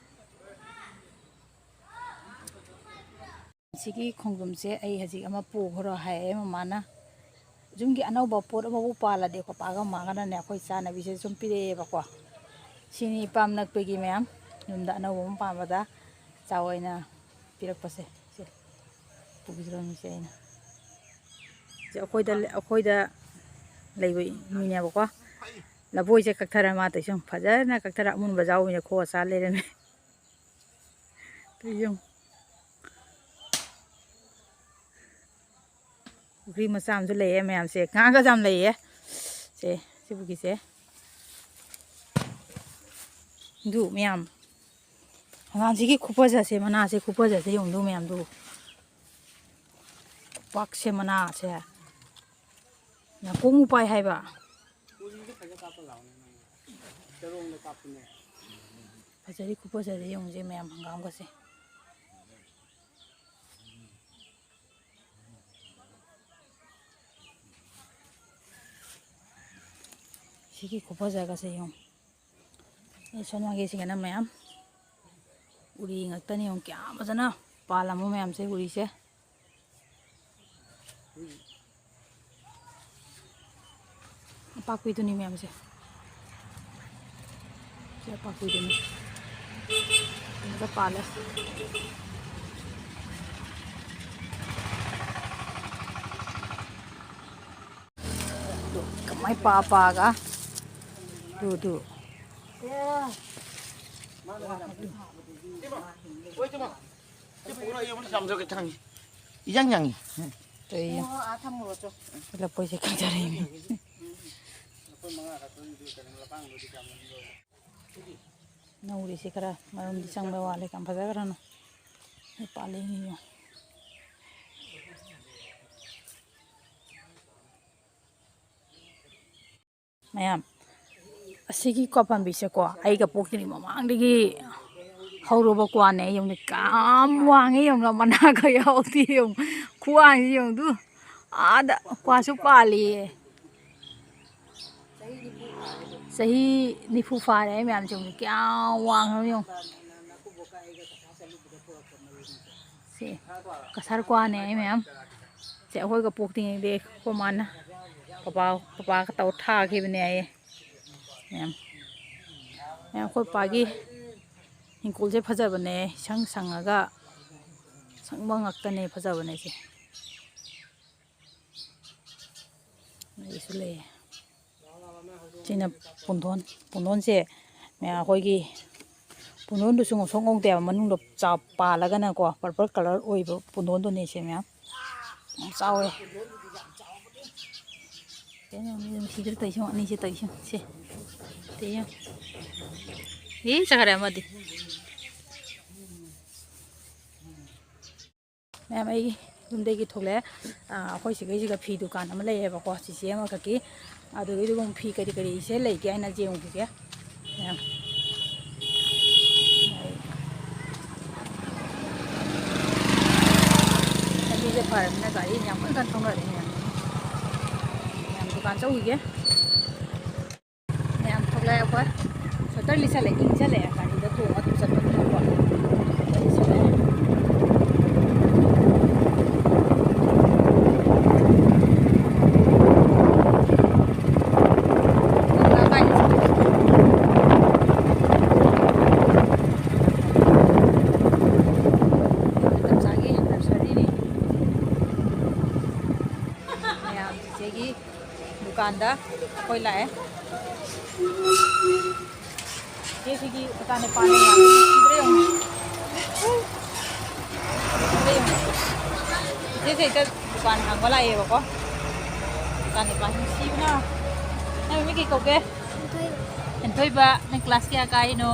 ꯁꯤꯒꯤ ꯈꯣꯡꯗ꯭ꯔꯨꯝꯁꯦ ꯑꯩ ꯍꯧꯖꯤꯛ ꯑꯃ ꯄꯨꯈ꯭ꯔꯣ ꯍꯥꯏꯌꯦ ꯃꯃꯥꯅ꯫ ꯌꯨꯝꯒꯤ ꯑꯅꯧꯕ ꯄꯣꯠ ꯑꯃꯕꯨ ꯄꯥꯜꯂꯗꯤ ꯄꯄꯥꯒ ꯃꯃꯥꯒꯅꯅꯦ ꯑꯩꯈꯣꯏ ꯆꯥꯅꯕꯤꯁꯦ ꯁꯨꯝ ꯄꯤꯔꯛꯑꯦꯕꯀꯣ꯫ ꯁꯤꯅꯤ ꯄꯥꯝ ꯅꯛꯄꯒꯤ ꯃꯌꯥꯝ꯫ ꯌꯨꯝꯗ ꯑꯅꯧꯕ ꯑꯃ ꯄꯥꯟꯕꯗ ꯆꯥꯎ ꯑꯣꯏꯅ ꯄꯤꯔꯛꯄꯁꯦ꯫ ꯁꯦ, ꯄꯨꯕꯤꯔꯝꯃꯤꯁꯦ ꯑꯩꯅ꯫ ꯁꯦ ꯑꯩꯈꯣꯏꯗ, ꯑꯩꯈꯣꯏꯗ ꯂꯩꯕ ꯃꯤꯅꯦꯕꯀꯣ꯫ ꯂꯐꯣꯏꯁꯦ ꯀꯛꯊꯔ ꯃꯥ ꯇꯧꯏꯁꯦ ꯌꯦꯡꯉꯨ꯫ ꯐꯖꯅ ꯀꯛꯊꯔ ꯑꯃꯨꯟꯕ ꯌꯥꯎꯕꯅꯤꯅ ꯈꯣꯛꯑ ꯆꯥ ꯂꯩꯔꯝꯃꯦ꯫ ꯇꯧꯏꯁꯦ ꯌꯦꯡꯉꯨ꯫ ꯄꯨꯈ꯭ꯔꯤ ꯃꯆꯥ ꯑꯃꯁꯨ ꯂꯩꯌꯦ ꯃꯌꯥꯝꯁꯦ꯫ ꯉꯥꯒꯁꯨ ꯌꯥꯝ ꯂꯩꯌꯦ꯫ ꯁꯦ, ꯁꯤꯕꯨꯒꯤꯁꯦ꯫ ꯑꯗꯨ ꯃꯌꯥꯝ꯫ ꯍꯪꯒꯥꯝꯁꯤꯒꯤ ꯈꯨꯐꯖꯁꯦ, ꯃꯅꯥꯁꯦ ꯈꯨꯐꯖꯁꯦ ꯌꯦꯡꯉꯨ ꯑꯗꯨ ꯃꯌꯥꯝꯗꯨ꯫ ꯄꯥꯛꯁꯦ ꯃꯅꯥꯁꯦ꯫ ꯅꯥꯀꯣꯡ ꯎꯄꯥꯏ ꯍꯥꯏꯕ꯫ ꯐꯖꯔꯤ ꯈꯨꯐꯖꯁꯦ ꯌꯦꯡꯉꯨꯁꯦ ꯃꯌꯥꯝ ꯍꯪꯒꯥꯝꯒꯁꯦ꯫ ꯁꯤꯒꯤ ꯈꯨꯐꯖꯒꯁꯦ ꯌꯦꯡꯉꯨ꯫ ꯑꯩ ꯁꯣꯝ ꯅꯥꯀꯟꯒꯤꯁꯤꯒꯅ ꯃꯌꯥꯝ ꯎꯔꯤ ꯉꯥꯛꯇꯅꯤ ꯌꯦꯡꯉꯨ꯫ ꯀꯌꯥꯝ ꯐꯖꯅ ꯄꯥꯜꯂꯝꯃꯣ ꯃꯌꯥꯝꯁꯦ ꯎꯔꯤꯁꯦ꯫ ꯑꯄꯥꯛꯄꯤꯗꯨꯅꯤ ꯃꯌꯥꯝꯁꯦ꯫ ꯁꯤ ꯑꯄꯥꯛꯄꯤꯗꯨꯅꯤ꯫ ꯑꯃꯨꯛꯀ ꯄꯥꯜꯂꯦ꯫ ꯀꯃꯥꯏ ꯄꯥ ꯄꯥꯒ꯫ Two, two. ꯏꯌꯥꯡ ꯌꯥꯡꯉꯤ꯫ ꯇꯧꯏ꯫ ꯂꯐꯣꯏꯁꯦ ꯀꯛꯊꯔꯛꯏꯅꯦ꯫ ꯅꯧꯔꯤꯁꯦ ꯈꯔ ꯃꯔꯨꯝꯗꯤ ꯆꯪꯕ ꯋꯥꯠꯂꯦ꯫ ꯀꯌꯥꯝ ꯐꯖꯈ꯭ꯔꯅꯣ꯫ ꯄꯥꯜꯂꯦ ꯌꯦꯡꯉꯣ꯫ ꯃꯌꯥꯝ, ꯑꯁꯤꯒꯤ ꯀ꯭ꯋꯥ ꯄꯥꯝꯕꯤꯁꯦꯀꯣ, ꯑꯩꯒ ꯄꯣꯛꯇ꯭ꯔꯤꯉꯩ ꯃꯃꯥꯡꯗꯒꯤ ꯍꯧꯔꯕ ꯀ꯭ꯋꯥꯅꯦ꯫ ꯌꯦꯡꯉꯨꯅꯦ, ꯀꯌꯥꯝ ꯋꯥꯡꯉꯦ ꯌꯦꯡꯉꯨꯅꯦ, ꯃꯅꯥꯒ ꯌꯥꯎꯗꯦ ꯌꯦꯡꯉꯨ꯫ ꯈꯨꯋꯥꯡꯁꯦ ꯌꯦꯡꯉꯨ ꯑꯗꯨ꯫ ꯑꯥꯗ ꯀ꯭ꯋꯥꯁꯨ ꯄꯥꯜꯂꯤꯌꯦ꯫ ꯆꯍꯤ ꯅꯤꯐꯨ ꯐꯥꯔꯦ ꯑꯩ ꯃꯌꯥꯝꯁꯦ ꯌꯦꯡꯉꯨ꯫ ꯀꯌꯥꯝ ꯋꯥꯡꯉꯕ ꯌꯦꯡꯉꯨ꯫ ꯁꯤ ꯀꯁꯥꯔ ꯀ꯭ꯋꯥꯅꯦ ꯑꯩ ꯃꯌꯥꯝ꯫ ꯁꯦ ꯑꯩꯈꯣꯏꯒ ꯄꯣꯛꯇ꯭ꯔꯤꯉꯩꯗꯩ ꯑꯩꯈꯣꯏ ꯃꯥꯅ ꯄꯄꯥ, ꯄꯄꯥꯒ ꯇꯧꯔ ꯊꯥꯈꯤꯕꯅꯦ ꯍꯥꯏꯌꯦ꯫ ꯃꯌꯥꯝ, ꯃꯌꯥꯝ ꯑꯩꯈꯣꯏ ꯄꯥꯒꯤ ꯏꯪꯈꯣꯜꯁꯦ ꯐꯖꯕꯅꯦ, ꯏꯁꯪ ꯁꯪꯉꯒ ꯁꯪꯕ ꯉꯥꯛꯇꯅꯦ ꯐꯖꯕꯅꯦ ꯁꯦ꯫ ꯑꯩꯁꯨ ꯂꯩꯌꯦ꯫ ꯁꯤꯅ ꯄꯨꯡꯗꯣꯟ꯫ ꯄꯨꯡꯗꯣꯟꯁꯦ ꯃꯌꯥꯝ ꯑꯩꯈꯣꯏꯒꯤ ꯄꯨꯡꯗꯣꯟꯗꯨꯁꯨ ꯉꯧꯁꯣꯛ ꯉꯧꯗꯦꯕ, ꯃꯅꯨꯡꯗ ꯆꯥꯎ ꯄꯥꯜꯂꯒꯅꯀꯣ, purple colour ꯑꯣꯏꯕ ꯄꯨꯡꯗꯣꯟꯗꯨꯅꯦ ꯁꯦ ꯃꯌꯥꯝ꯫ ꯌꯥꯝ ꯆꯥꯎꯋꯦ꯫ ꯁꯤꯗ ꯇꯧꯏꯁꯦ ꯌꯦꯡꯉꯣ, ꯑꯅꯤꯁꯦ ꯇꯧꯏꯁꯦ ꯌꯦꯡꯉꯣ, ꯁꯦ꯫ ꯁꯦ ꯌꯦꯡꯉꯣ꯫ ꯑꯦ, ꯆꯠꯈ꯭ꯔꯦ ꯑꯃꯗꯤ꯫ ꯃꯌꯥꯝ, ꯑꯩ ꯌꯨꯝꯗꯒꯤ ꯊꯣꯛꯂꯛꯑꯦ꯫ ꯑꯥ, ꯑꯩꯈꯣꯏ ꯁꯤꯒꯩꯁꯤꯒ ꯐꯤ ꯗꯨꯀꯥꯟ ꯑꯃ ꯂꯩꯌꯦꯕꯀꯣ, ꯆꯤꯆꯦ ꯑꯃꯈꯛꯀꯤ꯫ ꯑꯗꯨꯒꯤꯗꯨꯒ ꯑꯃꯨꯛ ꯐꯤ ꯀꯔꯤ ꯀꯔꯤ ꯏꯆꯦ ꯂꯩꯒꯦ ꯍꯥꯏꯅ ꯌꯦꯡꯉꯨꯈꯤꯒꯦ꯫ ꯃꯌꯥꯝ, ꯂꯝꯕꯤꯁꯦ ꯐꯔꯕꯅꯤꯅ ꯒꯥꯔꯤ ꯌꯥꯝ ꯀꯟ ꯀꯟ ꯊꯧꯅꯔꯦ ꯃꯌꯥꯝ꯫ ꯃꯌꯥꯝ ꯗꯨꯀꯥꯟ ꯆꯧꯈꯤꯒꯦ꯫ ꯃꯌꯥꯝ ꯊꯣꯛꯂꯛꯑꯦ ꯑꯩꯈꯣꯏ꯫ ꯁ꯭ꯋꯦꯇꯔ ꯂꯤꯠꯁꯜꯂꯦ, ꯏꯪꯁꯜꯂꯛꯑꯦ ꯒꯥꯔꯤꯗ ꯇꯣꯡꯉ ꯑꯗꯨꯝ ꯆꯠꯄꯅꯤꯅꯀꯣ꯫ ꯁ꯭ꯋꯦꯇꯔ ꯂꯤꯠꯁꯜꯂꯛꯑꯦ꯫ ꯃꯇꯝ ꯆꯥꯒꯤ ꯅꯔꯁꯔꯤꯅꯤ꯫ ꯃꯌꯥꯝ ꯆꯤꯆꯦꯒꯤ ꯗꯨꯀꯥꯟꯗ ꯑꯩꯈꯣꯏ ꯂꯥꯛꯑꯦ꯫ ꯆꯤꯆꯦ ꯁꯤꯒꯤ ꯃꯆꯥꯅꯨꯄꯥꯅꯦ, ꯌꯥꯝ ꯅꯨꯡꯁꯤꯗ꯭ꯔꯥ ꯌꯦꯡꯉꯨ꯫ ꯅꯨꯡꯁꯤꯗ꯭ꯔꯥ ꯌꯦꯡꯉꯨ꯫ ꯆꯤꯆꯦꯁꯦ ꯍꯦꯛꯇ ꯗꯨꯀꯥꯟ ꯍꯥꯡꯕ ꯂꯥꯛꯑꯦꯕꯀꯣ꯫ ꯃꯆꯥꯅꯨꯄꯥ ꯅꯨꯡꯁꯤꯕꯅ꯫ ꯅꯪ ꯃꯃꯤꯡ ꯀꯩ ꯀꯧꯒꯦ? ꯍꯦꯟꯊꯣꯏꯕ꯫ ꯍꯦꯟꯊꯣꯏꯕ, ꯅꯪ class ꯀꯌꯥ ꯀꯥꯏꯅꯣ?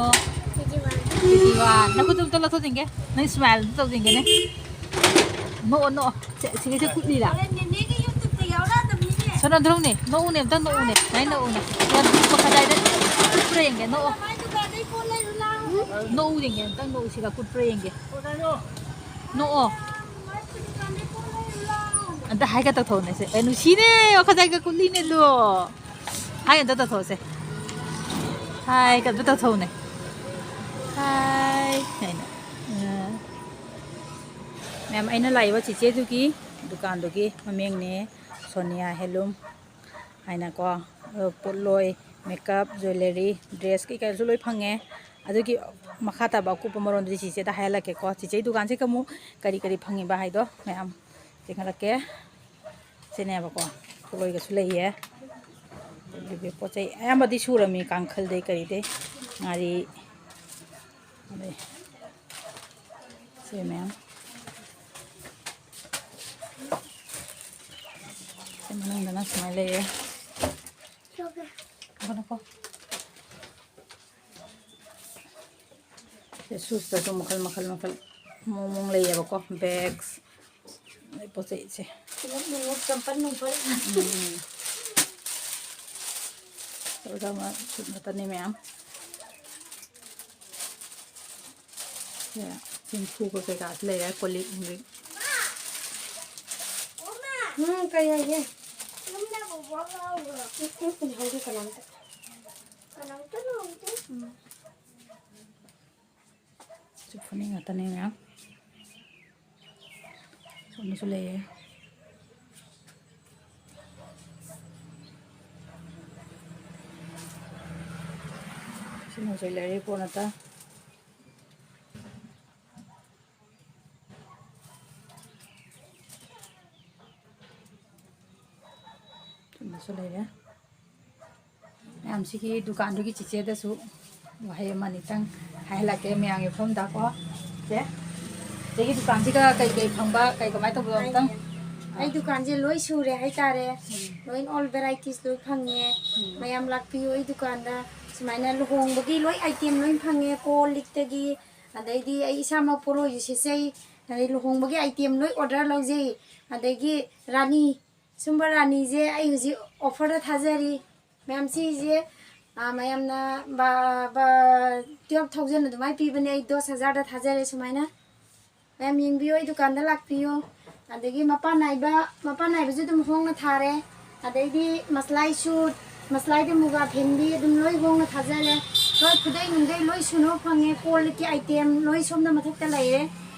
K G one꯫ K G one꯫ ꯅꯈꯨꯠꯇꯣ ꯑꯝꯇ ꯂꯧꯊꯣꯛꯆꯤꯟꯒꯦ꯫ ꯅꯪ smile ꯑꯝꯇ ꯇꯧꯁꯤꯟꯒꯦꯅꯦ꯫ ꯅꯣꯛꯑꯣ, ꯅꯣꯛꯑꯣ꯫ ꯁꯦ, ꯁꯤꯒꯩꯁꯦ ꯀꯨꯠꯂꯤꯔꯥ? ꯍꯣꯔꯦꯟ ꯅꯦꯅꯦꯒꯤ YouTube-ꯇ ꯌꯥꯎꯔꯛꯑꯗꯕꯅꯤꯅꯦ꯫ ꯁꯣꯝꯗ ꯑꯝꯇ ꯂꯧꯅꯦ, ꯅꯣꯛꯎꯅꯦ, ꯑꯝꯇ ꯅꯣꯛꯎꯅꯦ꯫ ꯁꯨꯃꯥꯏꯅ ꯅꯣꯛꯎꯅꯦ꯫ ꯋꯥꯟ ꯇꯨ ꯀꯗꯥꯏꯗ ꯀꯨꯠꯄ꯭ꯔꯥ ꯌꯦꯡꯒꯦ, ꯅꯣꯛꯑꯣ꯫ ꯃꯥꯏ ꯗꯨꯀꯥꯟꯗꯩ ꯄꯣꯠ ꯂꯩꯔꯨ ꯂꯥꯎ꯫ ꯅꯣꯛꯎ ꯌꯦꯡꯒꯦ, ꯑꯝꯇꯪ ꯅꯣꯛꯎ, ꯁꯤꯒ ꯀꯨꯠꯄ꯭ꯔꯥ ꯌꯦꯡꯒꯦ꯫ ꯅꯣꯛꯑꯣ꯫ ꯃꯥꯏ ꯗꯨꯀꯥꯟꯗꯩ ꯄꯣꯠ ꯂꯩꯔꯨ ꯂꯥꯎ꯫ ꯑꯝꯇ ꯍꯥꯏꯒ ꯇꯧꯊꯣꯛꯎꯅꯦ, ꯁꯦ꯫ ꯑꯦ, ꯅꯨꯡꯁꯤꯅꯦ, ꯋꯥꯈꯜ ꯁꯥꯏꯒ ꯀꯨꯠꯂꯤꯅꯦ ꯑꯗꯣ꯫ ꯍꯥꯏꯒ ꯑꯝꯇ ꯇꯧꯊꯣꯛꯑꯣꯁꯦ꯫ ꯍꯥꯏꯒ ꯑꯝꯇ ꯇꯧꯊꯣꯛꯎꯅꯦ꯫ ꯍꯥꯏ ꯍꯥꯏꯅ꯫ ꯑ꯫ ꯃꯌꯥꯝ, ꯑꯩꯅ ꯂꯥꯛꯏꯕ ꯆꯤꯆꯦꯗꯨꯒꯤ ꯗꯨꯀꯥꯟꯗꯨꯒꯤ ꯃꯃꯤꯡꯅꯦ ꯁꯣꯅꯤꯌꯥ ꯍꯦꯟꯂꯨꯝ ꯍꯥꯏꯅꯀꯣ꯫ ꯑꯗꯣ ꯄꯣꯠꯂꯣꯏ, makeup, jewellery, dress ꯀꯩꯀꯥꯁꯨ ꯂꯣꯏ ꯐꯪꯉꯦ꯫ ꯑꯗꯨꯒꯤ ꯃꯈꯥ ꯇꯥꯕ ꯑꯀꯨꯞꯄ ꯃꯔꯣꯟꯗꯨꯗꯤ ꯆꯤꯆꯦꯗ ꯍꯥꯏꯍꯜꯂꯛꯀꯦꯀꯣ꯫ ꯆꯤꯆꯦꯒꯤ ꯗꯨꯀꯥꯟꯁꯦ ꯀꯃꯨ-, ꯀꯔꯤ ꯀꯔꯤ ꯐꯪꯉꯤꯕ ꯍꯥꯏꯗꯣ ꯃꯌꯥꯝ ꯆꯦꯟꯍꯜꯂꯛꯀꯦ꯫ ꯁꯤꯅꯦꯕꯀꯣ, ꯄꯣꯠꯂꯣꯏꯒꯁꯨ ꯂꯩꯌꯦ꯫ ꯑꯗꯨꯒꯤ ꯄꯣꯠ ꯆꯩ ꯑꯌꯥꯝꯕꯗꯤ ꯁꯨꯔꯝꯃꯤ, ꯀꯥꯡꯈꯜꯗꯩ ꯀꯔꯤꯗꯩ, ꯉꯥꯔꯤ, ꯑꯗꯩ ꯁꯤ ꯃꯌꯥꯝ꯫ ꯁꯤ ꯃꯅꯨꯡꯗꯅ ꯁꯨꯃꯥꯏꯅ ꯂꯩꯔꯦ꯫ ꯀꯣ, ꯀꯣ꯫ ꯁꯤ ꯁꯨꯁꯇꯁꯨ ꯃꯈꯜ, ꯃꯈꯜ, ꯃꯈꯜ, ꯃꯑꯣꯡ, ꯃꯑꯣꯡ ꯂꯩꯌꯦꯕꯀꯣ꯫ ꯕꯦꯛꯁ, ꯑꯗꯩ ꯄꯣꯠ ꯆꯩꯁꯦ꯫ ꯈꯣꯡꯎꯞ ꯅꯨꯡꯎꯞ, ꯆꯝꯄꯜ ꯅꯨꯡꯄꯜ꯫ ꯎꯝ꯫ ꯇꯧꯗꯕ ꯁꯨꯠ ꯉꯥꯛꯇꯅꯦ ꯃꯌꯥꯝ꯫ ꯁꯦ, ꯆꯦꯡꯐꯨꯒ ꯀꯩꯀꯥꯁꯨ ꯂꯩꯔꯦ, ꯀꯣꯜ ꯂꯤꯛ ꯅꯨꯡꯂꯤꯛ꯫ ꯎꯝ, ꯀꯩ ꯍꯥꯏꯒꯦ? ꯎꯝ, ꯎꯝ, ꯎꯝ, ꯍꯧꯖꯤꯛ ꯀꯅꯥꯝꯇ꯫ ꯀꯅꯥꯝꯇ ꯂꯧꯗꯦ꯫ ꯎꯝ꯫ ꯁꯤ ꯐꯅꯦꯛ ꯉꯥꯛꯇꯅꯦ ꯃꯌꯥꯝ꯫ ꯁꯣꯝꯗꯁꯨ ꯂꯩꯌꯦ꯫ ꯁꯤꯅ ꯍꯧꯖꯤꯛ ꯂꯩꯔꯤ ꯄꯣꯠ ꯉꯥꯛꯇ꯫ ꯁꯣꯝꯗꯁꯨ ꯂꯩꯔꯦ꯫ ꯃꯌꯥꯝꯁꯤꯒꯤ ꯗꯨꯀꯥꯟꯗꯨꯒꯤ ꯆꯤꯆꯦꯗꯁꯨ ꯋꯥꯍꯩ ꯑꯃ ꯑꯅꯤꯇꯪ ꯍꯥꯏꯍꯜꯂꯛꯀꯦ ꯃꯌꯥꯝꯒꯤ ꯃꯐꯝꯗꯀꯣ꯫ ꯆꯦ, ꯆꯦꯒꯤ ꯗꯨꯀꯥꯟꯁꯤꯗ ꯀꯩ ꯀꯩ ꯐꯪꯕ, ꯀꯩ ꯀꯃꯥꯏꯅ ꯇꯧꯕꯅꯣ ꯑꯝꯇꯪ? ꯑꯩ ꯗꯨꯀꯥꯟꯁꯦ ꯂꯣꯏ ꯁꯨꯔꯦ ꯍꯥꯏꯇꯥꯔꯦ꯫ ꯎꯝ꯫ ꯂꯣꯏ, all varieties ꯂꯣꯏ ꯐꯪꯉꯦ꯫ ꯎꯝ꯫ ꯃꯌꯥꯝ ꯂꯥꯛꯄꯤꯌꯨ ꯑꯩ ꯗꯨꯀꯥꯟꯗ꯫ ꯁꯨꯃꯥꯏꯅ ꯂꯨꯍꯣꯡꯕꯒꯤ ꯂꯣꯏ item ꯂꯣꯏ ꯐꯪꯉꯦ, ꯀꯣꯜ ꯂꯤꯛꯇꯒꯤ, ꯑꯗꯩꯗꯤ ꯑꯩ ꯏꯁꯥꯃꯛ ꯄꯣꯠꯂꯣꯏꯁꯨ ꯁꯦꯠꯆꯩ, ꯑꯗꯩ ꯂꯨꯍꯣꯡꯕꯒꯤ item ꯂꯣꯏ order ꯂꯧꯖꯩ꯫ ꯑꯗꯒꯤ ꯔꯥꯅꯤ, ꯁꯨꯝꯕ ꯔꯥꯅꯤꯁꯦ ꯑꯩ ꯍꯧꯖꯤꯛ offerꯗ ꯊꯥꯖꯔꯤ꯫ ꯃꯌꯥꯝ ꯁꯤꯁꯦ, ꯑꯥ, ꯃꯌꯥꯝꯅ ꯕ-, ꯕ-, twelve thousand ꯑꯗꯨꯃꯥꯏꯅ ꯄꯤꯕꯅꯦ, ꯑꯩ ꯗꯁ ꯍꯖꯥꯔꯗ ꯊꯥꯖꯔꯦ ꯁꯨꯃꯥꯏꯅ꯫ ꯃꯌꯥꯝ ꯌꯦꯡꯕꯤꯌꯨ, ꯑꯩ ꯗꯨꯀꯥꯟꯗ ꯂꯥꯛꯄꯤꯌꯨ꯫ ꯑꯗꯒꯤ ꯃꯄꯥꯟ ꯅꯥꯏꯕ, ꯃꯄꯥꯟ ꯅꯥꯏꯕꯁꯨ ꯑꯗꯨꯝ ꯍꯣꯡꯅ ꯊꯥꯔꯦ꯫ ꯑꯗꯩꯗꯤ ꯃꯁꯂꯥꯏ ꯁꯨꯠ, ꯃꯁꯂꯥꯏꯗ ꯃꯨꯒꯥ ꯐꯦꯟꯕꯤ ꯑꯗꯨꯝ ꯂꯣꯏ ꯍꯣꯡꯅ ꯊꯥꯖꯔꯦ꯫ ꯂꯣꯏ ꯈꯨꯗꯩ ꯅꯨꯡꯗꯩ ꯂꯣꯏ ꯁꯨꯅꯕ ꯐꯪꯉꯦ꯫ ꯀꯣꯜ ꯂꯤꯛꯀꯤ item ꯂꯣꯏ ꯁꯣꯝꯗ ꯃꯊꯛꯇ ꯂꯩꯔꯦ꯫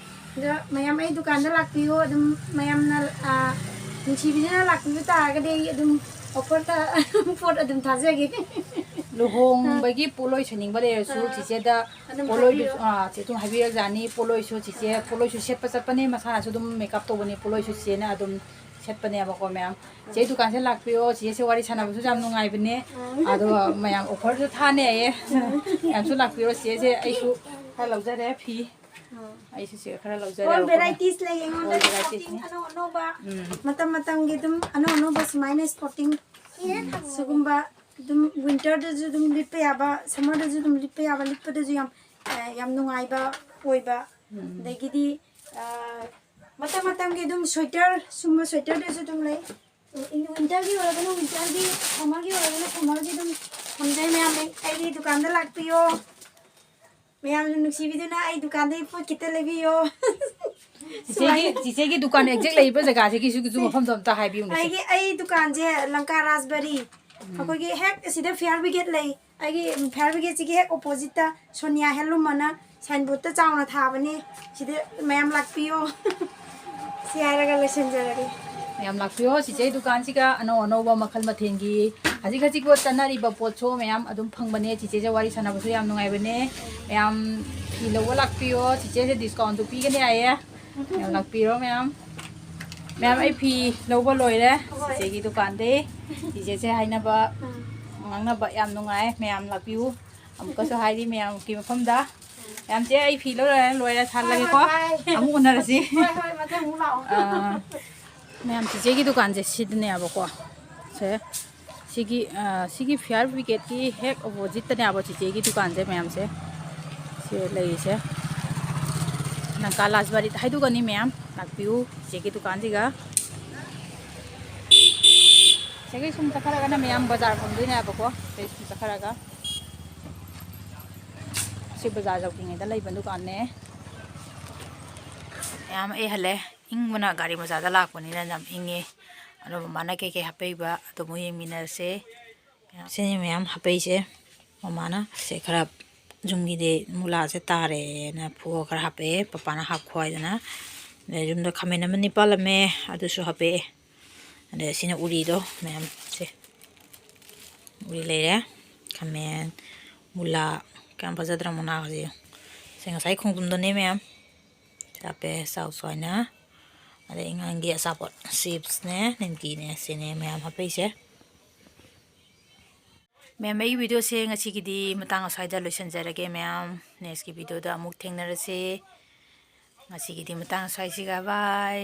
ꯑꯗꯣ ꯃꯌꯥꯝ ꯑꯩ ꯗꯨꯀꯥꯟꯗ ꯂꯥꯛꯄꯤꯌꯨ꯫ ꯑꯗꯨꯝ ꯃꯌꯥꯝꯅ, ꯑꯥ, ꯅꯨꯡꯁꯤꯕꯤꯗꯨꯅ ꯂꯥꯛꯄꯤꯕ ꯇꯥꯔꯒꯗꯤ ꯑꯩ ꯑꯗꯨꯝ offerꯗ ꯄꯣꯠ ꯑꯗꯨꯝ ꯊꯥꯖꯒꯦ꯫ ꯂꯨꯍꯣꯡꯕꯒꯤ ꯄꯣꯠꯂꯣꯏ ꯁꯦꯠꯅꯤꯡꯕ ꯂꯩꯔꯁꯨ ꯑꯥ, ꯆꯤꯆꯦꯗ ꯑꯗꯨꯝ ꯄꯣꯠꯂꯣꯏꯗꯨ-, ꯍꯥꯏꯕꯤꯌꯨ꯫ ꯑꯥ, ꯆꯦ ꯑꯗꯨꯝ ꯍꯥꯏꯕꯤꯔꯛ ꯌꯥꯅꯤ꯫ ꯄꯣꯠꯂꯣꯏꯁꯨ ꯆꯤꯆꯦ, ꯄꯣꯠꯂꯣꯏꯁꯨ ꯁꯦꯠꯄ ꯆꯠꯄꯅꯦ, ꯃꯁꯥꯅꯁꯨ ꯑꯗꯨꯝ makeup ꯇꯧꯕꯅꯦ꯫ ꯄꯣꯠꯂꯣꯏꯁꯨ ꯆꯤꯆꯦꯅ ꯑꯗꯨꯝ ꯆꯠꯄꯅꯦꯕꯀꯣ ꯃꯌꯥꯝ꯫ ꯆꯦ ꯗꯨꯀꯥꯟꯁꯦ ꯂꯥꯛꯄꯤꯌꯣ, ꯆꯦꯁꯦ ꯋꯥꯔꯤ ꯁꯥꯟꯅꯕꯁꯨ ꯌꯥꯝ ꯅꯨꯡꯉꯥꯏꯕꯅꯦ꯫ ꯑꯗꯣ ꯃꯌꯥꯝ offerꯁꯨ ꯊꯥꯅꯩꯌꯦ꯫ ꯃꯌꯥꯝꯁꯨ ꯂꯥꯛꯄꯤꯌꯣ, ꯆꯦꯁꯦ ꯑꯩꯁꯨ ꯈꯔ ꯂꯧꯖꯔꯦ ꯐꯤ꯫ ꯑꯩꯁꯨ ꯆꯦ ꯈꯔ ꯂꯧꯖꯔꯦ꯫ All varieties ꯂꯩ ꯑꯩꯉꯣꯟꯗ꯫ All varieties ꯅꯦ꯫ Sporting ꯑꯅꯧ ꯑꯅꯧꯕ, ꯎꯝ꯫ ꯃꯇꯝ ꯃꯇꯝꯒꯤ ꯑꯗꯨꯝ ꯑꯅꯧ ꯑꯅꯧꯕ ꯁꯨꯃꯥꯏꯅ sporting ꯁꯤꯒꯨꯝꯕ ꯑꯗꯨꯝ winterꯗꯁꯨ ꯑꯗꯨꯝ ꯂꯤꯠꯄ ꯌꯥꯕ, summerꯗꯁꯨ ꯑꯗꯨꯝ ꯂꯤꯠꯄ ꯌꯥꯕ, ꯂꯤꯠꯄꯗꯁꯨ ꯌꯥꯝ, ꯑ, ꯌꯥꯝ ꯅꯨꯡꯉꯥꯏꯕ ꯑꯣꯏꯕ꯫ ꯎꯝ꯫ ꯑꯗꯒꯤꯗꯤ, ꯑ, ꯃꯇꯝ ꯃꯇꯝꯒꯤ ꯑꯗꯨꯝ sweater, ꯁꯨꯝꯕ sweaterꯗꯁꯨ ꯑꯗꯨꯝ ꯂꯩ꯫ Winterꯒꯤ ꯑꯣꯏꯔꯒꯅ winterꯒꯤ, summerꯒꯤ ꯑꯣꯏꯔꯒꯅ summerꯒꯤ ꯑꯗꯨꯝ ꯊꯝꯖꯩ ꯃꯌꯥꯝ꯫ ꯑꯩꯒꯤ ꯗꯨꯀꯥꯟꯗ ꯂꯥꯛꯄꯤꯌꯣ꯫ ꯃꯌꯥꯝꯅ ꯅꯨꯡꯁꯤꯕꯤꯗꯨꯅ ꯑꯩ ꯗꯨꯀꯥꯟꯗꯒꯤ ꯄꯣꯠ ꯈꯤꯇ ꯂꯩꯕꯤꯌꯣ꯫ ꯆꯤꯆꯦꯒꯤ, ꯁꯨꯃꯥꯏꯅ꯫ ꯆꯤꯆꯦꯒꯤ ꯗꯨꯀꯥꯟ exact ꯂꯩꯔꯤꯕ ꯖꯒꯥꯁꯤꯒꯤꯁꯨ, ꯁꯤ ꯃꯐꯝꯗꯣ ꯑꯝꯇ ꯍꯥꯏꯕꯤꯌꯨꯅꯦ, ꯁꯦ꯫ ꯑꯩꯒꯤ, ꯑꯩ ꯗꯨꯀꯥꯟꯁꯦ ꯂꯪꯀꯥ ꯔꯥꯖꯕꯥꯔꯤ꯫ ꯎꯝ꯫ ꯑꯩꯈꯣꯏꯒꯤ ꯍꯦꯛ ꯑꯁꯤꯗ Fire Brigade ꯂꯩ꯫ ꯑꯩꯒꯤ Fire Brigadeꯁꯤꯒꯤ ꯍꯦꯛ oppositeꯇ ꯁꯣꯅꯤꯌꯥ Handloom ꯑꯅ signboardꯇ ꯆꯥꯎꯅ ꯊꯥꯕꯅꯤ꯫ ꯁꯤꯗ ꯃꯌꯥꯝ ꯂꯥꯛꯄꯤꯌꯣ꯫ ꯁꯤ ꯍꯥꯏꯔꯒ ꯂꯣꯏꯁꯤꯟꯖꯔꯒꯦ꯫ ꯃꯌꯥꯝ ꯂꯥꯛꯄꯤꯌꯣ꯫ ꯆꯤꯆꯦ ꯗꯨꯀꯥꯟꯁꯤꯒ ꯑꯅꯧ ꯑꯅꯧꯕ ꯃꯈꯜ ꯃꯊꯦꯜꯒꯤ ꯍꯧꯖꯤꯛ ꯍꯧꯖꯤꯛ ꯄꯣꯠ ꯆꯠꯅꯔꯤꯕ ꯄꯣꯠꯁꯨ ꯃꯌꯥꯝ ꯑꯗꯨꯝ ꯐꯪꯕꯅꯦ꯫ ꯆꯤꯆꯦꯁꯦ ꯋꯥꯔꯤ ꯁꯥꯟꯅꯕꯁꯨ ꯌꯥꯝ ꯅꯨꯡꯉꯥꯏꯕꯅꯦ꯫ ꯃꯌꯥꯝ ꯐꯤ ꯂꯧꯕ ꯂꯥꯛꯄꯤꯌꯣ꯫ ꯆꯤꯆꯦꯁꯦ discountꯁꯨ ꯄꯤꯒꯅꯤ ꯍꯥꯏꯌꯦ꯫ ꯃꯌꯥꯝ ꯂꯥꯛꯄꯤꯔꯣ ꯃꯌꯥꯝ꯫ ꯃꯌꯥꯝ, ꯑꯩ ꯐꯤ ꯂꯧꯕ ꯂꯣꯏꯔꯦ꯫ ꯍꯣꯏ꯫ ꯆꯤꯆꯦꯒꯤ ꯗꯨꯀꯥꯟꯗꯩ꯫ ꯆꯤꯆꯦꯁꯦ ꯍꯥꯏꯅꯕ, ꯎꯝ꯫ ꯉꯥꯡꯅꯕ ꯌꯥꯝ ꯅꯨꯡꯉꯥꯏ꯫ ꯃꯌꯥꯝ ꯂꯥꯛꯄꯤꯌꯨ꯫ ꯑꯃꯨꯛꯀꯁꯨ ꯍꯥꯏꯔꯤ ꯃꯌꯥꯝꯒꯤ ꯃꯐꯝꯗ꯫ ꯃꯌꯥꯝ, ꯆꯦ, ꯑꯩ ꯐꯤ ꯂꯧꯔ ꯂꯣꯏꯔꯦ, ꯁꯥꯜꯂꯒꯦꯀꯣ꯫ ꯍꯣꯏ, ꯍꯣꯏ, ꯍꯣꯏ꯫ ꯑꯃꯨꯛ ꯎꯅꯔꯁꯤ꯫ ꯍꯣꯏ, ꯍꯣꯏ, ꯃꯊꯪ ꯑꯃꯨꯛ ꯂꯥꯛꯑꯣ꯫ ꯑꯥ, ꯃꯌꯥꯝ, ꯆꯤꯆꯦꯒꯤ ꯗꯨꯀꯥꯟꯁꯦ ꯁꯤꯗꯅꯦꯕꯀꯣ꯫ ꯁꯦ, ꯁꯤꯒꯤ, ꯑꯥ, ꯁꯤꯒꯤ Fire Brigadeꯀꯤ ꯍꯦꯛ oppositeꯇꯅꯦꯕ ꯆꯤꯆꯦꯒꯤ ꯗꯨꯀꯥꯟꯁꯦ ꯃꯌꯥꯝꯁꯦ꯫ ꯁꯤ ꯂꯩꯔꯤꯁꯦ꯫ ꯂꯪꯀꯥ ꯔꯥꯖꯕꯥꯔꯤ ꯍꯥꯏꯗꯣꯛꯀꯅꯤ ꯃꯌꯥꯝ꯫ ꯂꯥꯛꯄꯤꯌꯨ ꯆꯤꯆꯦꯒꯤ ꯗꯨꯀꯥꯟꯁꯤꯒ꯫ ꯁꯤꯒꯤ ꯁꯨꯝ ꯆꯠꯈꯠꯂꯒꯅ ꯃꯌꯥꯝ ꯕꯖꯥꯔ ꯐꯝꯗꯣꯏꯅꯦꯕꯀꯣ꯫ ꯁꯤꯗꯩ ꯁꯨꯝ ꯆꯠꯈꯠꯂꯒ꯫ ꯁꯤ ꯕꯖꯥꯔ ꯌꯧꯗ꯭ꯔꯤꯉꯩꯗ ꯂꯩꯕ ꯗꯨꯀꯥꯟꯅꯦ꯫ ꯃꯌꯥꯝ ꯑꯩ ꯍꯜꯂꯦ꯫ ꯏꯪꯕꯅ ꯒꯥꯔꯤ ꯃꯆꯥꯗ ꯂꯥꯛꯄꯅꯤꯅ ꯌꯥꯝ ꯏꯪꯉꯦ꯫ ꯑꯗꯣ ꯃꯃꯥꯅ ꯀꯩꯀꯩ ꯍꯥꯞꯄꯛꯏꯕ ꯑꯗꯨ ꯑꯃꯨꯛ ꯌꯦꯡꯃꯤꯟꯅꯔꯁꯦ꯫ ꯁꯤꯅꯤ ꯃꯌꯥꯝ ꯍꯥꯞꯄꯛꯏꯁꯦ꯫ ꯃꯃꯥꯅ ꯁꯦ ꯈꯔ ꯌꯨꯝꯒꯤꯗꯤ ꯃꯨꯂꯥꯁꯦ ꯇꯥꯔꯦꯅ ꯐꯨꯒ ꯈꯔ ꯍꯥꯞꯄꯛꯑꯦ꯫ ꯄꯄꯥꯅ ꯍꯥꯞꯈꯣ ꯍꯥꯏꯗꯅ꯫ ꯑꯗꯩ ꯌꯨꯝꯗ ꯈꯥꯃꯦꯟ ꯑꯃꯅꯤ ꯄꯥꯜꯂꯝꯃꯦ, ꯑꯗꯨꯁꯨ ꯍꯥꯞꯄꯛꯑꯦ꯫ ꯑꯗꯩ ꯁꯤꯅ ꯎꯔꯤꯗꯣ ꯃꯌꯥꯝ ꯁꯦ꯫ ꯎꯔꯤ ꯂꯩꯔꯦ꯫ ꯈꯥꯃꯦꯟ, ꯃꯨꯂꯥ, ꯀꯌꯥꯝ ꯐꯖꯗ꯭ꯔꯥ ꯃꯨꯂꯥꯒꯁꯦ ꯌꯦꯡꯉꯨ꯫ ꯁꯦ ꯉꯁꯥꯏ ꯈꯣꯡꯗ꯭ꯔꯨꯝꯗꯨꯅꯦ ꯃꯌꯥꯝ꯫ ꯍꯥꯞꯄꯦ ꯆꯥꯎ ꯆꯥꯎꯅ꯫ ꯑꯗꯩ ꯑꯉꯥꯡꯒꯤ ꯑꯆꯥꯄꯣꯠ, chipsꯅꯦ, ꯅꯤꯝꯀꯤꯅꯦ, ꯁꯤꯅꯦ ꯃꯌꯥꯝ ꯍꯥꯞꯄꯛꯏꯁꯦ꯫ ꯃꯌꯥꯝ, ꯑꯩꯒꯤ videoꯁꯦ ꯉꯁꯤꯒꯤꯗꯤ ꯃꯇꯥꯡ ꯑꯁ꯭ꯋꯥꯏꯗ ꯂꯣꯏꯁꯤꯟꯖꯔꯒꯦ ꯃꯌꯥꯝ꯫ Nextꯀꯤ videoꯗ ꯑꯃꯨꯛ ꯊꯦꯡꯅꯔꯁꯦ꯫ ꯉꯁꯤꯒꯤꯗꯤ ꯃꯇꯥꯡ ꯑꯁ꯭ꯋꯥꯏꯁꯤꯒ bye꯫